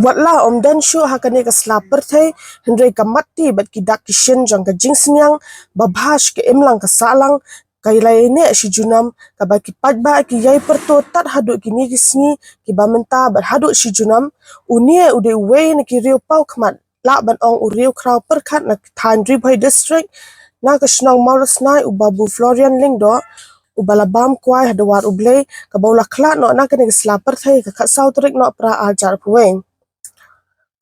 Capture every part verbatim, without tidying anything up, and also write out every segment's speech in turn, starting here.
Wat la ym don shuh ha kane ka sla pyrthei, hynrei ka matti bad ki dak ki shin jong ka jingsniang ba bha sha ka imlang ka sahlang ka la ïaineh shi junom, kaba ki paidbah ki ïai pyrto tad haduh kine ki sngi kiba mynta bad haduh shi junom. Une u dei uwei na ki riew paw khmat, lah ban ong u riew khraw pyrkhat na ki thaiñ Ri Bhoi District, na ka shnong Mawlasnai, u Babu Florian Lyngdoh, uba la bam kwai ha dwar U Blei, kaba u la khlad noh na kane ka sla pyrthei ka khatsaw tarik Nohprah arhajar arphew wei.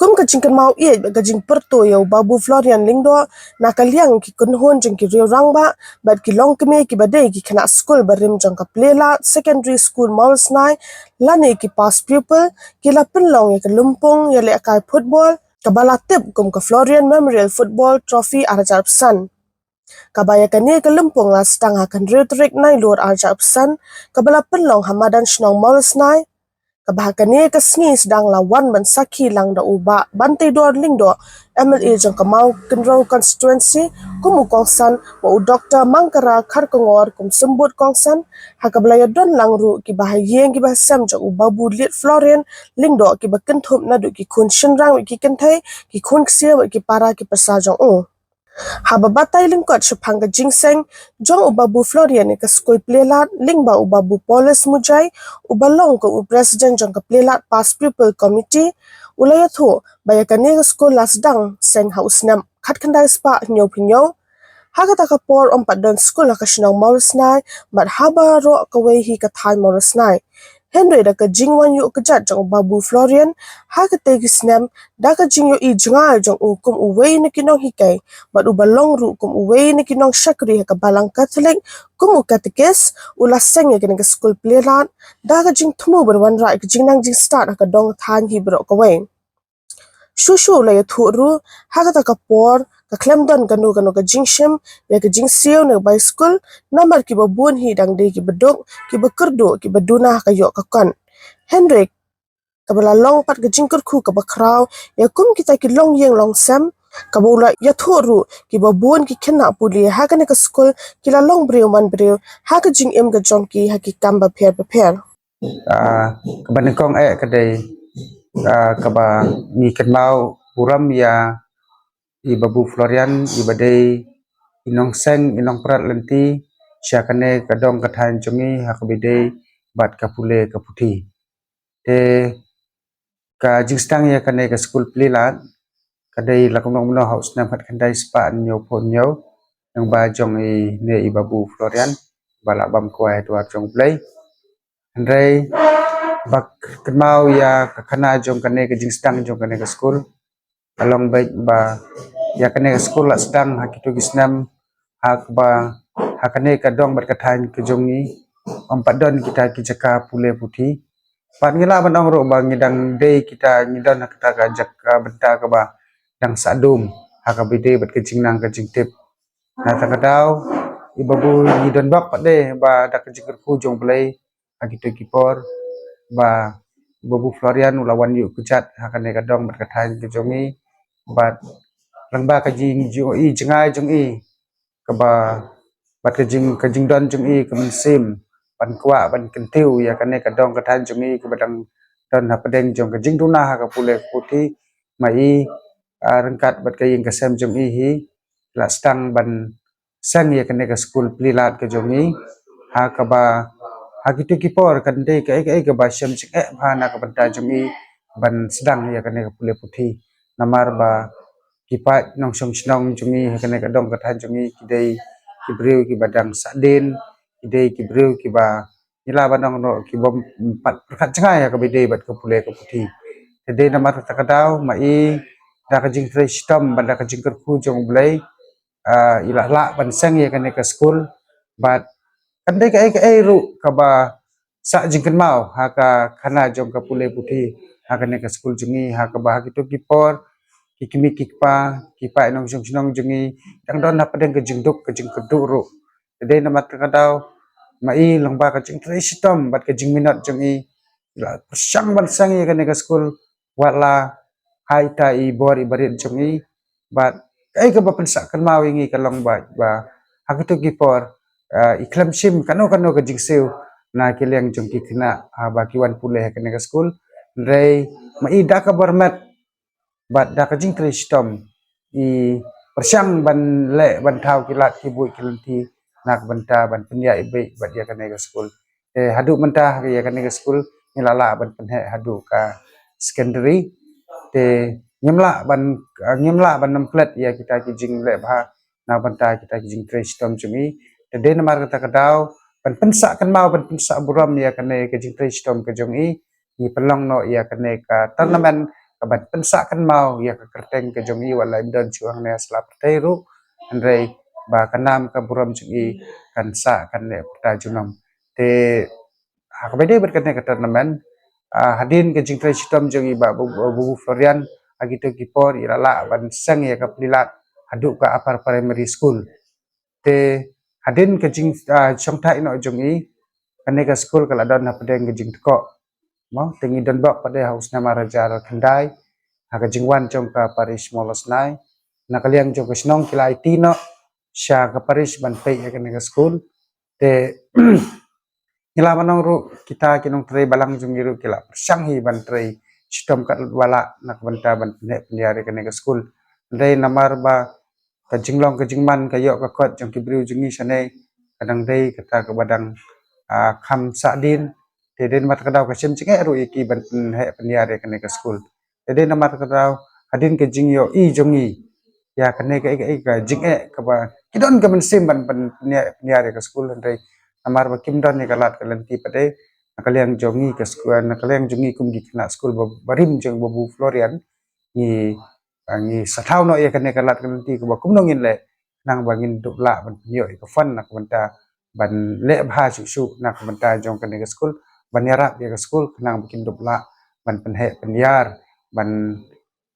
Kum ka jingkynmaw ïeit bad ka jingpyrto ïa u Babu Florian Lyngdoh, na ka liang ki kynhun jong ki riew rangbah bad ki longkmie kiba dei ki khynnah skul barim jong ka Plie Lad Secondary School Mawlasnai, lane ki past pupil, ki la pynlong ïa ka lympung ïalehkai football kaba la tip kum ka Florian Memorial Football Trophy arhajar arphew san. Kaba ïa kane ka lympung la sdang ha ka hynriew tarik Nailur arhajar arphew san, kaba la pynlong ha madan shnong Mawlasnai. Kaba ha kane ka sngi sdang la wan ban sakhi lang da u Bah Banteidor Lyngdoh, M L A jong ka Mawkynrew Constituency, kum u kongsan, bad u Doktor Mangkara Kharkongor kum symbud kongsan, ha kaba la ïadon lang ruh kiba ha ïing kiba ha sem jong u Babu Liat Florian Lyngdoh, kiba kynthup naduh ki khun shynrang bad ki kynthei, ki khun ksiew bad ki para ki pyrsa jong u. Haba batai lyngkot shaphang ka jingseng jong u Babu Florian ïa ka skul Plie Lad lyngba u Babu Paulus Mujai, uba long kum u president jong ka Plie Lad Past Pupil Committee, u la ïathuh ba ïa kane ka skul la sdang seng ha u snem khatkhyndai spah hynñiewphew hynñiew. Ha kata ka por ym pat don skul ha ka shnong Mawlasnai bad ha baroh kawei hi ka thaiñ Mawlasnai. Hynrei da ka jingwan ïuh kjat jong u Babu Florian ha katei ki snem, da ka jingïohi jngai jong u kum uwei na ki nonghikai bad uba long ruh kum uwei na ki nongshakri ha ka Balang Katholik kum u katekis, u la seng ïa kane ka skul Plie Lad da ka jingthmu ban wanrah ïa ka jingnang jingstad ha ka dong thaiñ hi baroh kawei. Shuh shuh u la ïathuh ruh, ha kata ka por ka khlem don kano kano ka jingshim ïa ka jingsiew na ka bai skul, namar kiba bun hi dang dei kiba duk, kiba kyrduh, kiba duna ha ka ïoh ka kot. Hynrei kaba la long pat ka jingkyrkhu kaba khraw ïa kum kita ki longïing longsem, kaba u la ïathuh ruh kiba bun ki khynnah pule ha kane ka skul ki la long briew man briew ha ka jingim ka jong ki ha ki kam bapher bapher. Ah, kaba nyngkong eh ka dei, ah, kaba ngi kynmaw burom ïa i Babu Florian, iba dei i nongseng, i nongprat lynti sha kane ka dong ka thaiñ jong ngi ha kaba ïadei bad ka pule ka puthi. Te ka jingsdang ïa kane ka skul Plie Lad ka dei la kumno kumno ha u snem khatkhyndai spah hynñiewphew hynñiew, lyngba jong ine i Babu Florian ba la bam kwai ha dwar jong U Blei. Hynrei ba kynmaw ïa ka khana jong kane ka jingsdang jong kane ka skul, ka long beit ba ïa kane ka skul la sdang ha kito ki snem ha kaba ha kane ka dong bad ka thaiñ ka jong ngi ym pat don kita ki jaka pule puthi. Bad ngi lah ban ong ruh ba ngi dang dei kita, ngi don ha kata ka jaka bynta kaba dang sah dum ha kaba ïadei bad ka jingnang ka jingtip. Na kata ka daw i Babu, ngi don bok pat de ba da ka jingkyrkhu jong U Blei ha kito ki por ba Babu Florian u la wan ïuh kjat ha kane ka dong bad ka thaiñ ka jong ngi, bad lyngba ka jingïohi jngai jong i kaba, bad ka jing, ka jingdon jong i ka mynsiem ban kwah ban kyntiew ïa kane ka dong ka thaiñ jong i kaba dang don hapdeng jong ka jingduna ha ka pule ka puthi, ma i, ah, ryngkat bad ka ïing ka sem jong i hi la sdang ban seng ïa kane ka skul Plie Lad ka jong i ha kaba ha kito ki por kan dei kaei kaei kaba shem jingeh bha na ka bynta jong i ban sdang ïa kane ka pule puthi. Namar ba ki paid nongshong shnong jong i ha kane ka dong ka thaiñ jong i ki dei ki briew kiba dang sah dien, ki dei ki briew kiba ngi lah ban ong ruh ki bym pat pyrkhat jngai ha kaba ïadei bad ka pule ka puthi. Te dei namar kata ka daw ma i da ka jingtrei shitom bad da ka jingkyrkhu jong U Blei, ah, i la lah ban seng ïa kane ka skul bad kan dei kaei kaei ruh kaba sah jingkynmaw ha ka khana jong ka pule puthi ha kane ka skul jong i ha kaba ha kito ki por ki kmie ki kpa, ki paid nongshong shnong jong i dang don hapdeng ka jingduk ka jingkyrduh ruh. Te dei namar kata ka daw ma i lyngba ka jingtrei shitom bad ka jingminot jong i la pyrshang ban seng ïa kane ka skul wat la ha ita i bor i barit jong i. Bad kaei kaba pynsah kynmaw ïa ngi ka long ba, ba ha kito ki por, ah, i khlem shim kano kano ka jingsiew na ki liang jong ki khynnah, ah, ba ki wan pule ha kane ka skul. Hynrei Ma i da ka bor met bad da ka jingtrei shitom i pyrshang ban leh ban thaw ki lad ki buit ki lynti na ka bynta ban pynïaid beit bad ïa kane ka skul. Te haduh mynta ïa kane ka skul ngi la lah ban pynheh haduh ka secondary. Te ngim lah ban, ngim lah ban nang plet ïa kita ki jingleh bha na bynta kita ki jingtrei shitom jong i. Te dei namar kata ka daw ban pynsah kynmaw, ban pynsah burom ïa kane ka jingtrei shitom ka jong i, ngi pynlong noh ïa kane ka tournament ka ban pynsah kynmaw ïa ka kyrteng ka jong i, wat la im don shuh hangne ha sla pyrthei ruh, hynrei ba ka nam ka burom jong i kan sah kan leh pyrta junom. Te ha kaba ïadei bad kane ka tournament, ah, hadien ka jingtrei shitom jong i Bah Babu, Babu Florian, ha kito ki por i la lah ban seng ïa ka pli lad haduh ka upper primary school. Te hadien ka jing, ah, shongthait noh jong i, kane ka skul ka la don hapdeng ka jingtkoh. Mo, te ngi don bok pat de ha u snem ar hajar khyndai, ha ka jingwan jong ka parish Mawlasnai, na ka liang jong ka shnong ki la aiti noh sha ka parish ban peit ïa kane ka skul. Te ngi la ban ong ruh, kita ki nongtrei balang jong ngi ruh ki la pyrshang hi ban trei shitom katba lah na ka bynta ban pynheh pynïar ïa kane ka skul. Hynrei namar ba ka jinglong ka jingman ka ïoh ka kot jong ki briew jong ngi shane ka dang dei kata kaba dang, ah, kham sahdien. Te dei namar kata ka daw ka shem jingeh ruh ïa ki ban pynheh pynïar ïa kane ka skul. Te dei namar kata ka daw hadien ka jingïohi jong ngi ïa kane ka, ka, ka jingeh kaba ki don ka mynsiem ban pyn, pynïar, pynïar ïa ka skul, hynrei namar ba kim don ïa ka lad ka lynti pat de, na ka liang jong ngi ka skul, na ka liang jong ngi kum ki khynnah skul ba, barim jong Babu Florian, ngi, ah, ngi sa thaw noh ïa kane ka lad ka lynti kaba kumno ngin leh khnang ba ngin dup lah ban pynïoh ïa ka fund na ka bynta ban leh bha shuh shuh na ka bynta jong kane ka skul, ban ïarap ïa ka skul khnang ba kin dup lah ban pynheh pynïar, ban,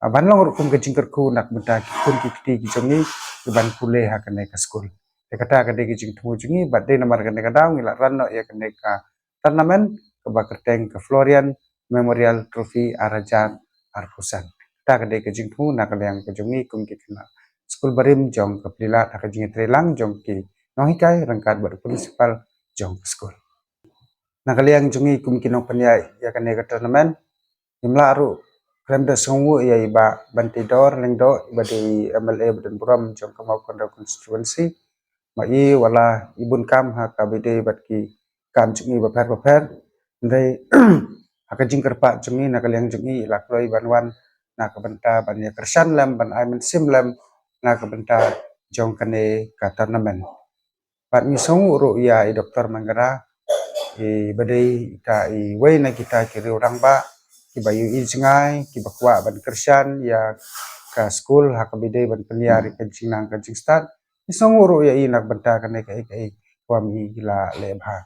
ah, ban long ruh kum ka jingkyrkhu na ka bynta ki khun ki kti ki jong ngi ki ban pule ha kane ka skul. Te kata ka dei ka jingthmu jong ngi, bad dei namar kane ka daw ngi la ran noh ïa kane ka tournament kaba kyrteng ka Florian Memorial Trophy ar hajar arphew san. Kata ka dei ka jingthmu na ka liang ka jong ngi kum ki khynnah skul barim jong ka Pli Lad ha ka jingïatreilang jong ki nonghikai ryngkat bad u principal jong ka skul. Na ka liang jong ngi kum ki nongpynïaid ïa kane ka tournament, ngim lah ruh khlem da sngewnguh ïa i Bah Banteidor Lyngdoh, iba dei i M L A ba don burom jong ka Mawkynrew constituency. Ma i wat la i bun kam ha kaba ïadei bad ki kam jong i bapher bapher, hynrei ha ka jingkyrpad jong i, na ka liang jong i, i la kloi ban wan na ka bynta ban ïakyrshan lem, ban ai mynsiem lem na ka bynta jong kane ka tournament. Bad ngi sngewnguh ruh ïa i Doktor Mangara, iba dei ita iwei na kita ki riew rangbah kiba ïohi jngai, kiba kwah ban kyrshan ïa ka skul ha kaba ïadei ban pynïar ïa ka jingnang ka jingstad. Ngi sngewnguh ruh ïa i na ka bynta kane kaei kaei kaba i la leh bha.